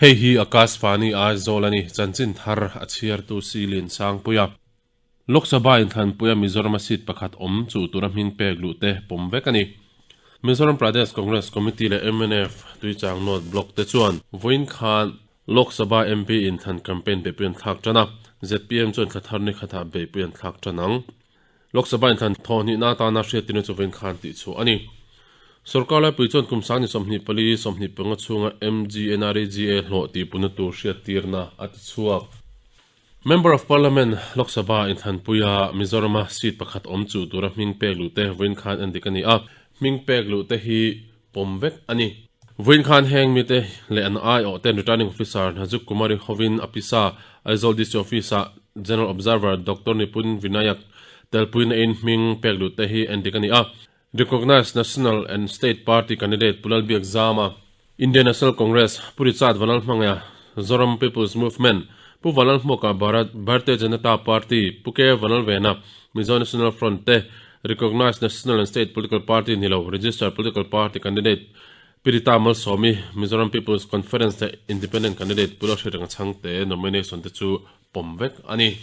Hei hi Akashvani Aizawl a ni, chanchin thar a chhiartu Silin Sangpuia. Lok Sabha inthlanpuia Mizorama seat pakhat awm chu tura hming pek luh te pawm vek a ni. Mizoram Pradesh Congress Committee leh mnf Tuichang North Block te chuan vawiin khan Lok Sabha MP inthlan campaign beihpui an thlak tan a, zpm chuan thla thar ni khatah beihpui an thlak tan ang. Lok Sabha inthlan thawhhnihna atana hriattirna chu vawiin khan tihchhuah a ni. Sorkar laipui chuan kum sang ni 24, 25 chhunga MGNREGA hlawh tihpuna tur hriattirna a tichhuak. Member of Parliament, Lok Sabha inthlanpuia Mizorama seat pakhat awm chu tura hming pek luh te vawiin khan en dik a ni a, hming pek luh te hi pawm vek a ni. Vawiin khan heng mite leh an aiawh ten Returning Officer Najuk Kumari hovin a pisa Aizawl DC Office-ah General Observer Doctor Nipun Vinayak telpuina in hming pek luh te hi en dik a ni a. Recognised National and State Party candidate Pu Lalbiak Zama, Indian National Congress, Pu Richard Vanlalhmangaiha, Zoram People's Movement, Pu Vanlalhmuaka, Bharat Bharatiya Janata Party, Pu K Vanlalvena, Mizo National Front te, Recognised National and State Political Party ni lo, Registered Political Party candidate Pi Rita Malsawmi, Mizoram People's Conference leh Independent candidate Pu Lalhriatrenga Chhangte nomination te chu pawm vek a ni.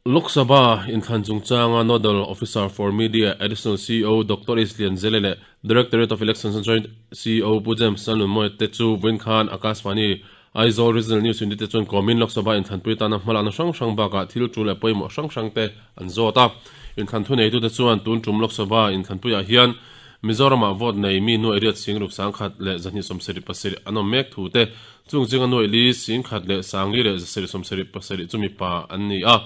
Lok Sabha inthlan chungchanga Nodal Officer for Media Additional CEO Doctor H Lianzele leh Directorate of Elections a Joint CEO Pu James Lalnunmawia te chu vawiin khan Akashvani Aizawl Regional News Unit te chuan kawmin Lok Sabha inthlanpui tana hmalakna hrang hrang bakah thil tul leh pawimawh hrang hrang te an zawt a. Inthlan thuneitute chuan tun tum Lok Sabha inthlanpuiah hian Mizoramah vote nei mi nuaih riat sing ruk sangkhat leh zahnih sawmsarih pasarih an awm mek thu te Chung zinga nuaih li, singkhat leh sangli leh zasarih sawmsarih pasarih chu mipa an ni a,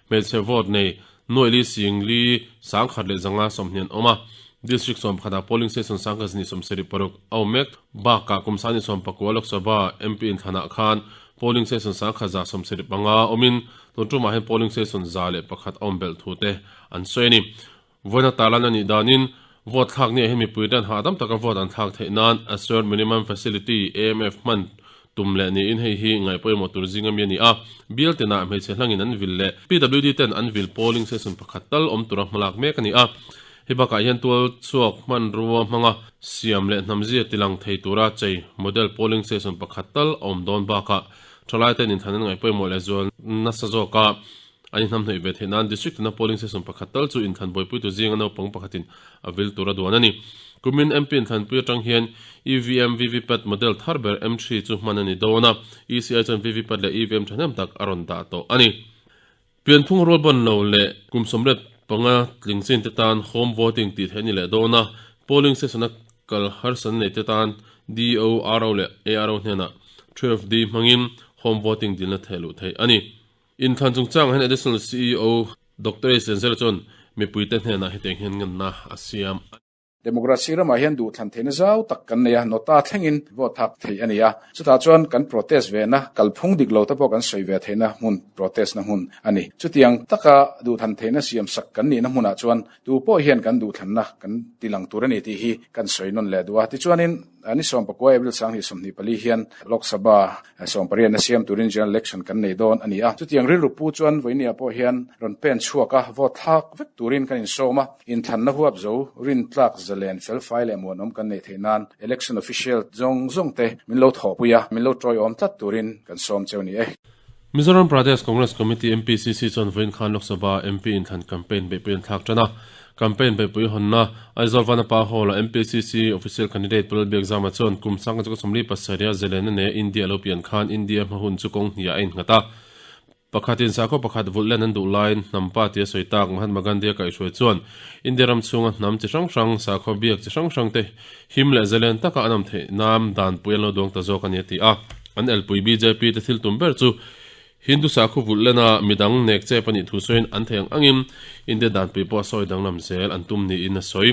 hmeichhe vote nei nuaih li, singli, sangkhat leh zanga sawmhnih an awm a. District sawmpakhatah polling station sangkhat zahnih sawmsarih paruk a awm mek. Bakah kum sangni sawmpakua Lok Sabha MP inthlanah khan polling station sangkhat za sawmsarih panga awmin tun tumah hian polling station 101 a awm belh thu te an sawi a ni. Vawiina tarlan a nih danin, vote thlak ni ah hian mipui tan hahdam taka vote an thlak theih nan Assured Minimum Facility, AMF, hman tum leh niin hei hi ngaih pawimawh tur zinga mi a ni a. Bial tinah hmeichhe hlangin an vil leh PWD ten an vil polling station pakhat tal awm tura hmalak mek a ni a. Hei bakah hian tual chhuak hmanrua hmanga siam leh hnamzia tilang thei tura chei model polling station pakhat tal a awm dawn bakah thalai ten inthlan an ngaih pawimawh leh zual nasa zawk a. An inhnamhnawih ve theih nan District tina polling station pakhat tal chu inthlan buaipuitu zinga naupang pakhatin a vil tur a duan a ni. Kumin MP inthlanpui atang hian EVM VVPAT model thar ber M3 chu hman a ni dawn a, ECI chuan VVPAT leh EVM thahnem tak a rawn dah tawh a ni. Pianphung rualban lo leh kum 15 tling chin te tan home voting tih theih a ni leh dawn a, polling station a kal harsan nei te tan DO, RO leh ARO hnenah 12D hmangin home voting dilna theh luh theih a ni. Inthlan chungchangah hian Additional CEO Doctor A. Senzela chuan mipuite hnenah hetiang hian ngenna a siam. Democracy ramah hian duhthlan theihna zau tak kan nei a, nota thlengin vote thak theih a ni a. Chutah chuan kan protest vena kalphung dik lo te pawh kan sawi ve theihna hmun, protest na hmun a ni. Chutiang taka duhthlan theihna siam sak kan nihna hmunah chuan tu pawh hian kan duhthlanna kan tilang tur a ni tih hi kan sawi nawn leh duh a. Tichuanin ni sawmpakua April sanghnih 24 hian Lok Sabha sawmpariatna siam turin General Election kan nei dawn a ni a. Chutiang rilru pu chuan vawinia pawh hian rawn pen chhuak a, vote thlak vek turin kan insawm a. Inthlanna huap zo, rintlak, zalen, felfai leh muanawm kan neih theih nan Election Official zawng zawng te min lo thawhpui a, min lo tawiawm tlat turin kan sawm cheu ni e. Mizoram Pradesh Congress Committee, MPCC, chuan vawiin khan Lok Sabha MP inthlan campaign beihpui an thlak tan a. Campaign beihpui hawnna Aizawl Vanapa Hall-a MPCC official candidate Pu Lalbiakzama chuan kum sangka chu 47 a zelen a nei a, India lo pian khan India hma hun chu kawng hniah a innghat a. Pakhatin sakhaw pakhat vulh len an duh laiin hnam pa tia sawi tak Mahatma Gandhi-a kaihhruai chuan India ram chhunga hnam chi hrang hrang, sakhaw biak chi hrang hrang te him leh zelen taka an awm theih nan danpui an lo duang ta zawk a ni a ti a. An elpui bjp te thil tum ber chu Hindu sakhaw vulh lena midang nek chep a nih thu sawiin an thei ang angin India danpui pawh a sawi danglam zel an tum niin a sawi.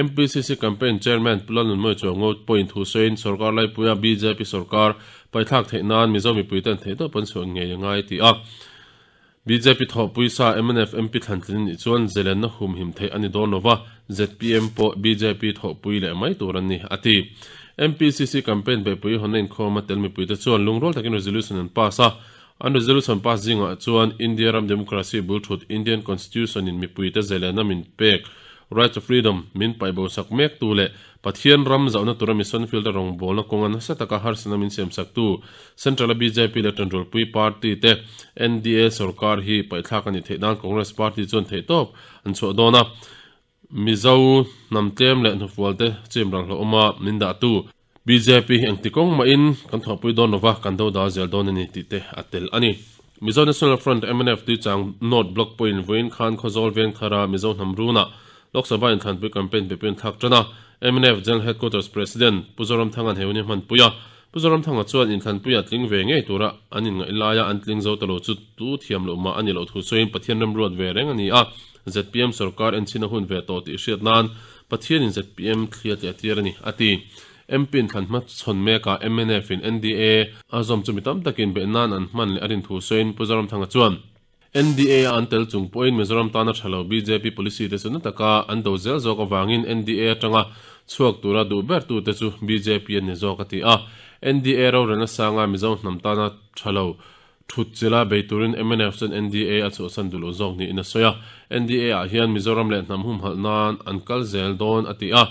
MPCC campaign chairman Pu Lalnunmawia Chuango pawhin thu sawiin sorkar laipuia bjp sorkar paithlak theih nan Mizo mipui ten theihtawp an chhuah ngei a ngai a ti a. Bjp thawhpui sa mnf MP thlantlin a nih chuan zelenna humhim theih a ni dawn lo va, zpm pawh bjp thawhpui leh mai tur an ni, a ti. MPCC campaign beihpui hawnna inkhawma tel mipuite chuan lungrual takin resolution an pass a, an resolution pass zingah chuan India ram democracy bul thut Indian Constitution in mipuite zelenna min pek. Right to Freedom, min paihbo sak mektu leh Pathian ram zauhna tura mission field-a rawngbawlna kawnga nasa taka harsatna min siamsaktu Central-a bjp leh Tanrualpui Party te NDA sorkar hi paihthlak a nih theih nan Congress Party chuan theihtawp an chhuah dawn a. Mizo hnam tlem leh hnufualte chim ral hlauhawma min dahtu bjp hi engti kawng mahin kan thawhpui dawn lova kan do dal zel dawn a ni tih te a tel a ni. Mizo National Front, mnf, Tuichang North Block pawhin vawiin khan Khawzawl Vengthara Mizo hnam runah Lok Sabha inthlanpui campaign pe pawhin thlak tan a. Mnf General Headquarters President Pu Zoramthanga'n he hun hi a hmanpui a. Pu Zoramthanga chuan inthlanpuiah tling ve ngei tura an inngaih laia an tling zo ta lo chu tu thiam loh mah a ni loh thu sawiin Pathian remruat ve reng a ni a, zpm sorkar enchhin a hun ve tawh tih hriat nan Pathianin zpm thlia tliah tir a ni, a ti. MP inthlan hmachhawn mekah mnf in NDA a zawm chu mi tam takin beih nan an hman leh a rin thu sawiin Pu Zoramthanga chuan, NDA a an tel chung pawhin Mizoram tana tha lo bjp policy te chu na taka an do zel zawk avangin NDA atanga chhuak tura duh ber tute chu bjp an ni zawk a ti a. NDA rorelna sanga Mizo hnam tana tha lo thut chila bei turin mnf chuan NDA a chhuahsan duh lo zawk niin a sawi a. NDA ah hian Mizoram leh hnam humhalh nan an kal zel dawn a ti a.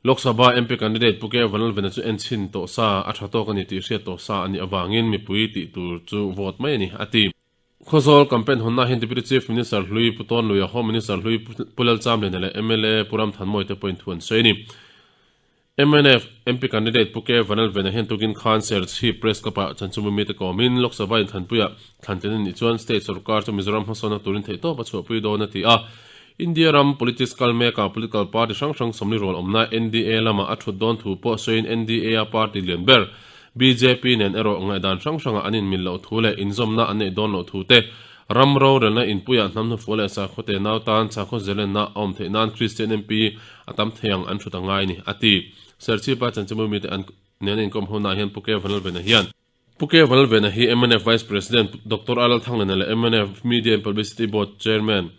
Lok Sabha MP candidate Pu K Vanlalvena chu en chhin tawh sa a tha tawk a ni tih hriat tawh sa a nih avangin mipui tih tur chu vote mai a ni a ti. Khawzawl campaign hawnna hian Deputy Chief Minister hlui Pu Tawnluia, Home Minister hlui Pu Lalchamliana leh mla Pu Ramthanmawii te pawhin thu an sawi a ni. Mnf MP candidate Pu K Vanlalvena hian tukin khan Serchhip Press Club-ah Chanchumbu mite kawmin Lok Sabha inthlanpuiah thlantlin a nih chuan State sorkar chu Mizoram hmasawnna turin theihtawp a chhuahpui dawn a ti a. India ram politics kal mekah political party hrang hrang sawmli rual awmna NDA lamah a thut dawn thu pawh sawiin NDA-a party lian ber Bjp nen erawh ngaihdan hrang hrangah an inmil loh thu leh inzawmna an neih dawn loh thu te, ram rorelna inpuiah hnam hnufual leh sakhaw te nau tan sakhaw zelenna a awm theih nan Kristian MP a tam thei ang an thut a ngai ni, a ti. Serchhipa chanchinbu mite an nen a inkawm honah hian Pu K Vanlalvena hian Pu K Vanlalvena hi mnf Vice President Doctor R Lalthanglena leh mnf Media and Publicity Board Chairman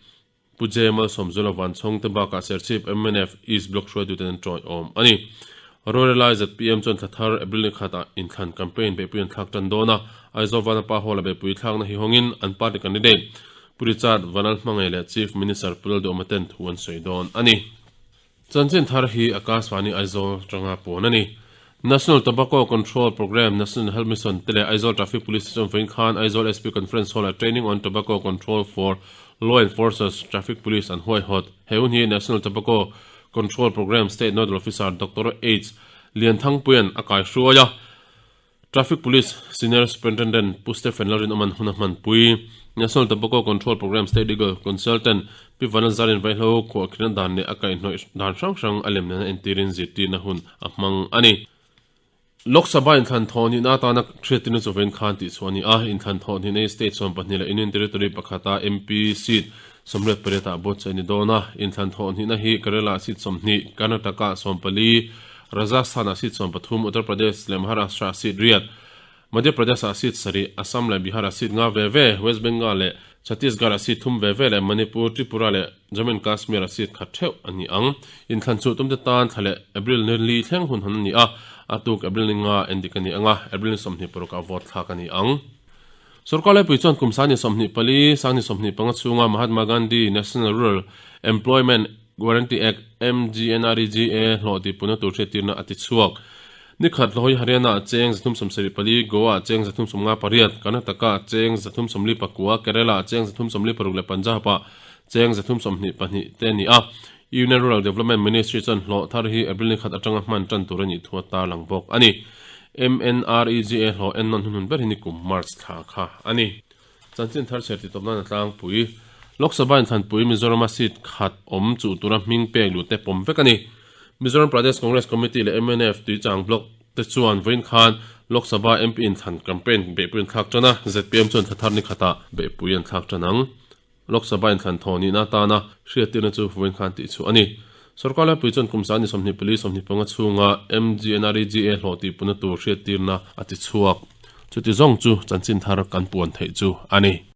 Pu J Malsawmzula Vanchhawng te bakah Serchhip mnf East Block hruaituten an tawiawm a ni. Rorelai zpm chuan thla thar April ni khatah inthlan campaign beihpui an thlak tan dawn a, Aizawl Vanapa Hall-a beihpui thlakna hi hawngin an party candidate Pu Richard Vanlalhmangaih leh Chief Minister Pu Lalduhawma ten thu an sawi dawn a ni. Chanchin thar hi Akashvani Aizawl atanga pawn a ni. National Tobacco Control Programme, National Health Mission te leh Aizawl Traffic Police te chuan vawiin khan Aizawl SP Conference Hall-ah Training on Tobacco Control for Law Enforcers, Traffic Police an huaihawt. He hun hi National Tobacco Control Programme State Nodal Officer Doctor H. Lianthangpuia'n a kaihruai a. Traffic Police Senior Superintendent Pu Stephen Lalrinawman hun a hmanpui. National Tobacco Control Programme State Legal Consultant Pi Vanlalzarin vaihlo khuahkhirna dan leh a kaihhnawih dan hrang hrang a lem nena entirin zirtirna hun a hmang a ni. Lok Sabha inthlan thawh hnihna atana hriattirna chu vawiin khan tihchhuah a ni a, inthlan thawh hnihna hi state 12 leh Union Territory pakhata MP seat 88 ah buatsaih a ni dawn a, inthlan thawh hnihna hi Kerala-ah seat 20, Karnataka-ah 14, Rajasthan-ah seat 13, Uttar Pradesh leh Maharashtra-ah seat riat, Madhya Pradesh-ah seat sarih, Assam leh Bihar-ah seat nga ve ve, West Bengal leh Chhattisgarh-ah seat thum ve ve leh Manipur, Tripura leh Jammu and Kashmir-ah seat khat theuh a ni ang. Inthlan chu tumte tan thla leh April ni li thleng hun hawn a ni a, a tuk April ni nga endik a ni ang a, April ni 26 ah vote thlak a ni ang. Sorkar laipui chuan kum sangni 24, sangni 25 chhunga Mahatma Gandhi National Rural Employment Guarantee Act, MGNREGA, hlawh tihpuna tur hriattirna a ti chhuak. Ni khat hlawi Haryana-ah cheng 374, Goa-ah cheng 358, Karnataka-ah cheng 344, Kerala-ah cheng 346 leh Punjab-ah cheng 322 te a ni a. Union Rural Development Ministry chuan hlawh thar hi April ni khat atanga hman tan tur a nih thu a tarlang bawk a ni. MNREGA hlawh ennawn hnuhnun ber hi nikum March thla kha a ni. Chanchin thar chher titawp nan a tlangpui. Lok Sabha inthlanpui Mizorama seat khat awm chuh tura hming pek lut te pawm vek a ni. Mizoram Pradesh Congress Committee leh mnf Tuichang Block te chuan vawiin khan Lok Sabha MP inthlan campaign beihpui an thlak tan a, zpm chuan thla thar ni khatah beihpui an thlak tan ang. Lok Sabha inthlan thaw nihna atana hriattirna chu vawiin khan tihchhuah a ni. Sorkar laipui chuan kum sani 24 25 chhunga MGNREGA hlawh tihpuna tur hriattirna a tichhuak. Chuti zawng chu chanchin thar kan puan theih chu a ni.